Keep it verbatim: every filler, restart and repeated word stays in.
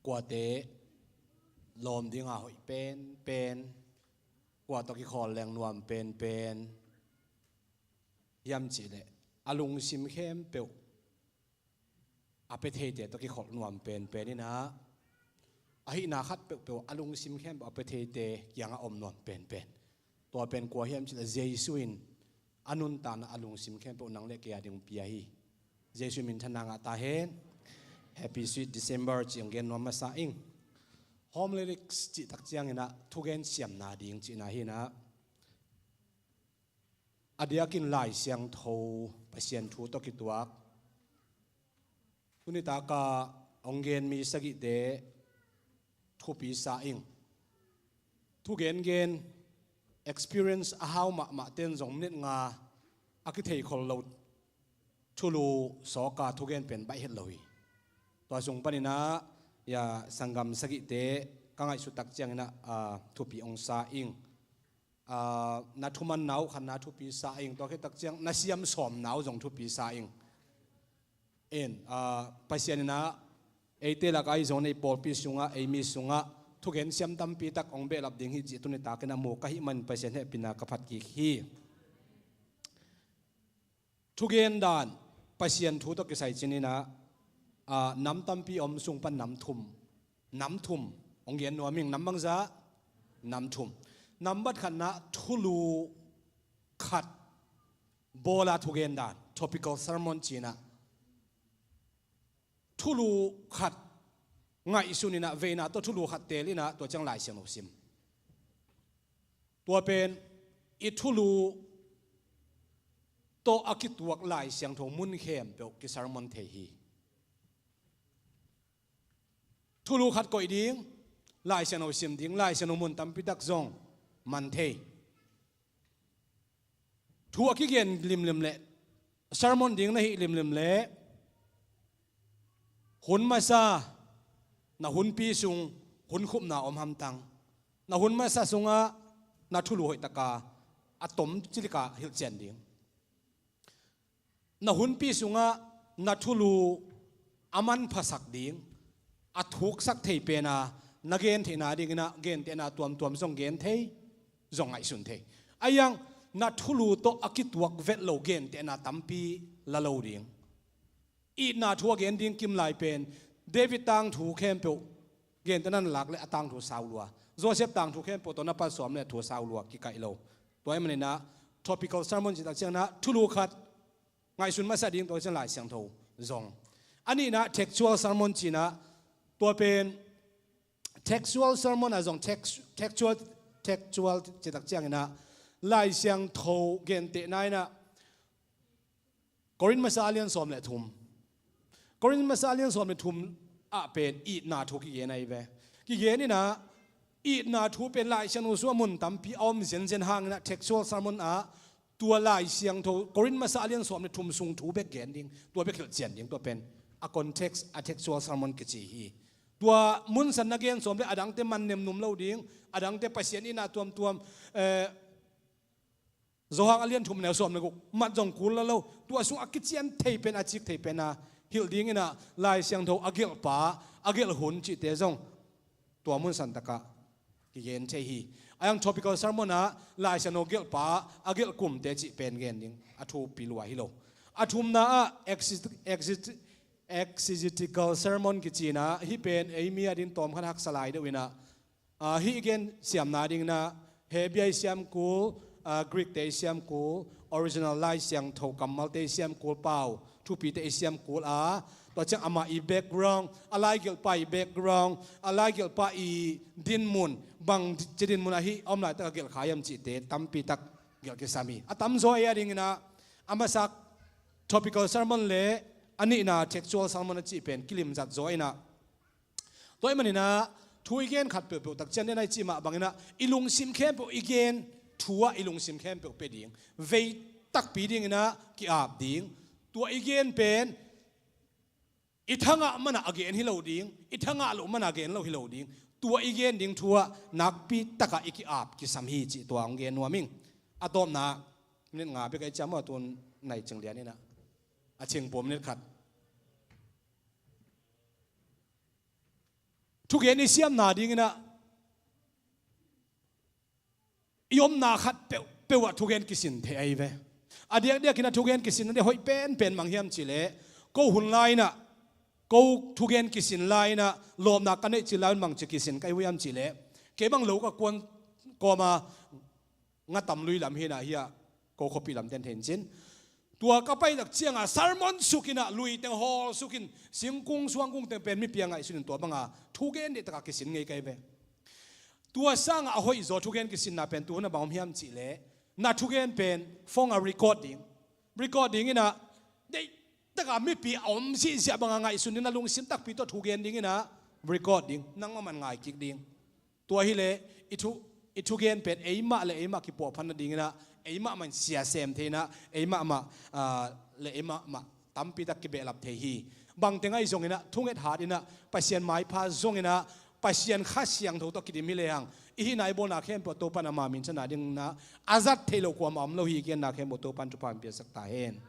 Kuate lawm dinga hoih penpen, kua tawh kikhawl leng nuam penpen hiam cihleh, a lungsim khempeuh a pia theite tawh kikholh nuam penpen inah, a hihna khat peuhpeuh a lungsim khempeuh a pia theite kiangah om nuam penpen. Tua pen kua hiam cihleh Jesu in a nuntakna a lungsim khempeuh nang le kei a ding pia hi. Jesu minthanna ngah ta hen. Happy Sweet December ci-in gen nuam masa ing. Home lyrics cih tak cianginah thugen siamna ding cihna hinah, a diakin Lai Siangtho Pasian thu tawh kituak. Tunitakah hong gen mi sagihte thupi sa ing. Thugengen experience a hau mahmah ten zong minute nga a kitheikhol lo thulu sawka thugen pen baih het lo hi. Tua sung paninah ya sanggam sagihte ka ngaihsut tak cianginah, ah, thupi hong sa ing. Ah, na thumanna uh khatna thupi sa ing, tua khit tak ciang na siam sawmna uh zong thupi sa ing. En, ah, Pasian inah eite lakah ahi zongin ei pawlpi sungah, ei mi sungah thugen siam tampi tak hong behlap ding hi cih tuni takinah mu ka hih man Pasian hehpihna ka phat kik hi. Thugen dan, Pasian thu tawh kisai cininah, ah, nam tampi om sung pan nam thum, nam thum hong gen nuam ing. Nam bangzah? Nam thum. Nambat khatna thulu khat bawla thugen dan, topical sermon cinah, thulu khat ngaihsun inah, veina tawh thulu khat teel inah, tua ciang Lai Siangtho sim. Tua pen i thulu tawh a kituak Lai Siangtho mun khempeuh kisermon thei hi. Thulu khat koih ding, Lai Siangtho sim ding, Lai Siangtho mun tampi tak zong man thei. Thu a kigen limlim leh sermon ding na hih limlim leh hun masa na hunpi sung hun khupna om hamtang. Na hun masa sungah na thulu hoihtaka a tom cilikah hilhcian ding. Na hunpi sungah na thulu a manphasak ding, a thuksak thei pena na gentheihna dinginah gentehna tuamtuam zong gen thei, zong ngaihsun thei. Ahi hang na thulu tawh a kituak vet lo gentehna tampi la lo ding. Itna thu a gen ding kim lai pen David tangthu khempeuh gentehna na lak le a tangthu sau lua. Joseph tangthu khempeuh tawh na pan sawm le a thu sau lua kikaih lo. Tua ahih maninah topical sermon cih tak cianginah thulu khat ngaihsun masa ding, tua ciang Lai Siangtho zong. A nihna textual sermon cinah, tua pen textual sermon ah zong text, textual, textual cih tak cianginah Lai Siangtho gentehna inah Korin masa a lian sawm le thum. Korin masa a lian sawm le thum ah pen itna thu kigen ahi ve. Kigen inah itna thu pen Lai Siangtho sungah mun tampi a om zenzen hanginah textual sermon ah tua Lai Siangtho Korin masa a lian sawm le thum sung thu bek gen ding, tua bek hilhcian ding, tua pen a context, a textual sermon kici hi. Tua munsan na gen sawm le adangte man nemnum lo ding, adangte Pasian itna tuamtuam, eh, Johan a lian thum neu sawm le guk mat zong kul la lo. Tua sung a kician thei pen, a cik thei pena hilh dinginah Lai Siangtho a gelhpa, a gelh hun cihte zong tua munsan takah kigen thei hi. A yang topical sermon ah Lai Siangtho gelhpa, a gelh kumte cih pen gen ding a thupi lua hi lo. A thumna ah exit, exit, exegetical sermon kicinah, hih pen ei mi a din tawm khat haksa lai deuh inah, ah, hih gen siamna dinginah Hebrew i siam kul, ah, Greek te i siam kul, original Lai Siangtho kammalte i siam kul pau, thupite i siam kul a, tua ciang amah i background, a laigelhpa i background, a laigelhpa i dinmun, bang ci dinmun ahi a om laitak a gelhkha hiam cihte tampi tak gelh kisam hi. A tamzaw ei a dinginah a masak topical sermon le a nihna textual sermon a cih pen kilimzat zaw inah, tua ahih maninah thu i gen khat peuhpeuh tak ciang den a i cih mah banginah i lungsim khempeuh i gen thu ah i lungsim khempeuh pia ding, vei takpi dinginah ki-ap ding. Tua i gen pen i thangah manah a gen hi lo ding, i thangah loh manah a gen lo hi lo ding. Tua i gen ding thu ah nakpi takah i ki-ap kisam hi cih tua hong gen nuam ing. A tawpna minute nga bek a i ciam aw, tun nai cing lian inah a cingpua minute khat. Thugen i siamna dinginah i omna khat peuhpeuh ah thugen kisin thei ahi ve. A diakdiakinah thugen kisin a dih hoih penpen mang hiam cihleh, ko hun lai-inah ko thugen kisin lai-inah lawpna ka neih cil lai-un mang ci kisin ka hi uh hiam cihleh, kei bang lo ka kuan kawma ngatam lui lam hinah hiah ko khuapi lamten thei in cin. Tua ka paitak cianga sermon sukinah luiteng hawl sukin singkung suangkungteng pen mipi a ngaihsunin tua banga thugen deihtaka kisin ngei ka hi ve. Tua sangah a hoihzaw thugen kisinna pen tuhuna bang om hiam cihleh, na thugen pen phone a record ding, record dinginah deihtaka mipi a om zihziah banga ngaihsunin a lungsim takpi tawh thugen dinginah record ding, nangmah man ngai kik ding. Tua hileh i thu, i thugen pen eimah le eimah kipuahphat nadinginah eimah mah in siasem thei inah eimah mah, ah, le eimah mah tampitak kibehlap thei hi. Bangteng ahi zonginah thunget hatinah Pasian maipha zonginah Pasian Kha Siangtho tawh kidim hi lehang i hihna i bawlna khempeuh Topan ama minthana dinginah a zat theih loh kuamah om lo hi. Genna khempeuh Topan thupha in piasak ta hen.